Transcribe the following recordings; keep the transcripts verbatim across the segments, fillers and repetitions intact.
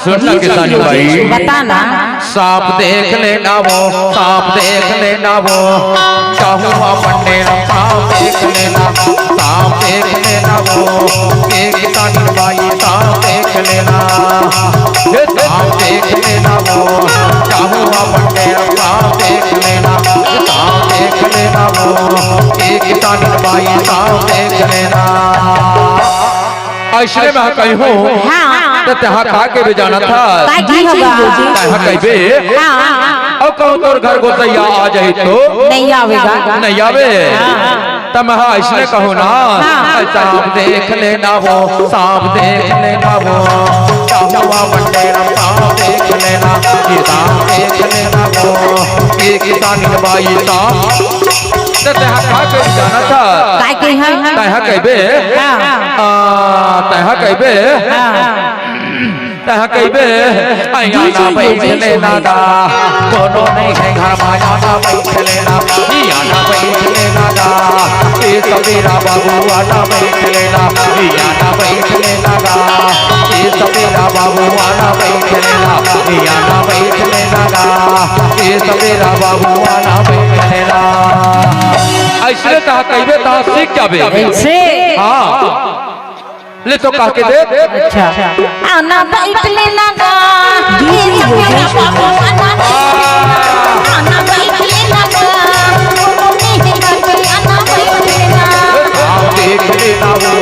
सुन ना किसानी बाई। बता ना। सांप देख लेना वो, सांप देख लेना वो, चाहूँ अपन डेरा सांप देख लेना, सांप देख लेना वो, ये किसानी बाई सांप देख लेना, ये सांप देख लेना वो, चाहूँ अपन डेरा सांप देख लेना, सांप देख लेना वो, ये किसानी बाई सांप देख लेना। अइसने मैं कही हूँ, हाँ। त तेहा का कहिबे जानत हस? का कहिबे? तेहा कहिबे, हाँ। अउ कहूँ तोर घर गोसइया आ जाही तो? नइ आवेगा। नइ आवे। हाँ। त मैं अइसने कहूँ ना, हाँ। सांप देख लेना वो, सांप देख लेना वो, चाहूँ अपन डेरा सांप देख लेना, ये सांप देख लेना वो, ये किसानी बाई सांप। त तेहा का कहिबे जानत हस? का कहिबे? तेहा कहिबे? हाँ। आ, तेहा कहिबे? हाँ। तेहा कहिबे, "आना बइठ लेना गा, कोनो नइ हे घर मा, आना बइठ लेना, आना बइठ लेना गा, ए सपेरा बाबू आना बइठ लेना, आना बइठ लेना गा, ए सपेरा बाबू आना बइठ लेना, आना बइठ लेना गा, ए सपेरा बाबू आना बइठ लेना।" अइसने तेहा कहिबे, तेहा सीख जाबे। अइसे? हाँ। ले तो कह के दे। अच्छा। आना बइठ लेना गा। जी, जी, जी, जी। आना बइठ लेना गा। आना बइठ लेना गा। कोनो नइ हे घर पे आना बइठ लेना। सांप देख लेना वो,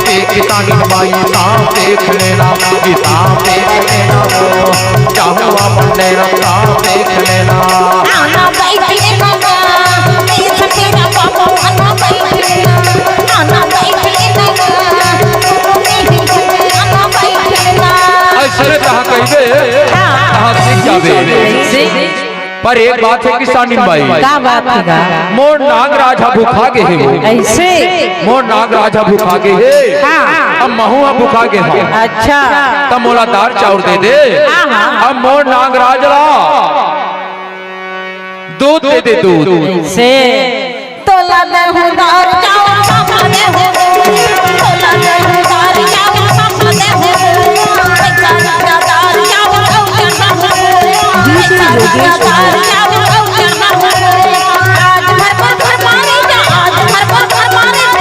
ये किसानी बाई सांप देख लेना, ये सांप देख लेना वो, चाहूँ अपन डेरा सांप देख लेना। आना बइठ लेना गा। ए सपेरा बाबू आना बइठ लेना। आना बइठ लेना गा। कोनो नइ हे घर पे आना बइठ लेना। अइसने तेहा कहिबे, हाँ। तेहा सीख जाबे। जी। पर एक बात हे किसानी बाई। का बात हे गा? मोर नागराज ह भुखा गे हे वो। अइसे? मोर नागराज ह भुखा गे हे। हाँ। अब महूँ ह भुखा गे हँव। अच्छा। त मोला दार चाउर दे दे। हाँ, हाँ। अब मोर नागराज ला दूध दे दे, दूध। से तोला देहूँ दार चाउर, पापा देहूँ दूध। तोला देहूँ दार चाउर, पापा देहूँ दूध। पैसा लगा दार चाउर, अउ चढ़ा दूध। पैसा लगा दार चाउर, अउ चढ़ा दूध। आज भर बर घर मारे जा, आज भर बर घर मारे जा।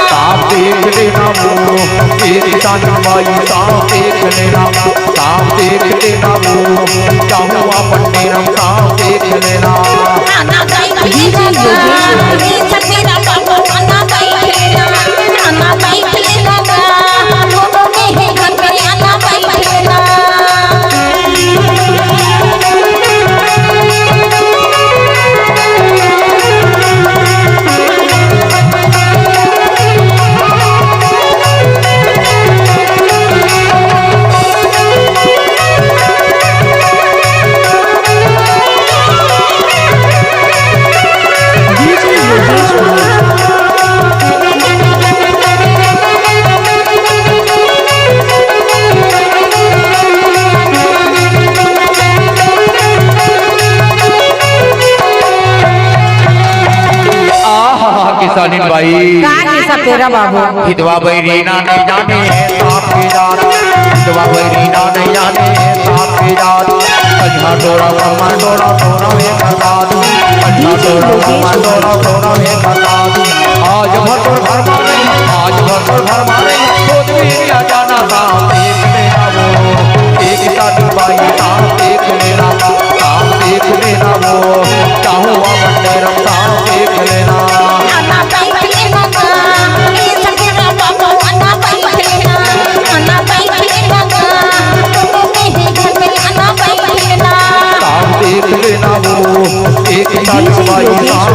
सांप देख लेना वो, ए किसानी बाई सांप देख लेना, सांप देख लेना वो, चाहूँ अपन डेरा सांप देख लेना। आहा, किसानी बाई। का के सपेरा बाबू? हितवा बैरी ना नहीं जाने हे सांप के जात। हितवा बैरी ना नहीं जाने हे सांप के जात। अजहा टोरा, कमर टोरा, टोरा में बता दू। अजहा टोरा, कमर टोरा, टोरा में बता दू। आज भर तोर घर मारे, आज भर तोर घर मारे। कोदरी इंडिया जाना सांप देख लेना वो। एक साथ बाई सांप देख लेना, सांप देख लेना वो। चाहूँ अपन डेरा सांप देख लेना। आना बइठ लेना गा, ए सपेरा बाबू, आना बइठ लेना, आना बइठ लेना गा, कोनो नइ हे घर में, आना बइठ लेना। सांप देख लेना वो, एक साथ बाई सांप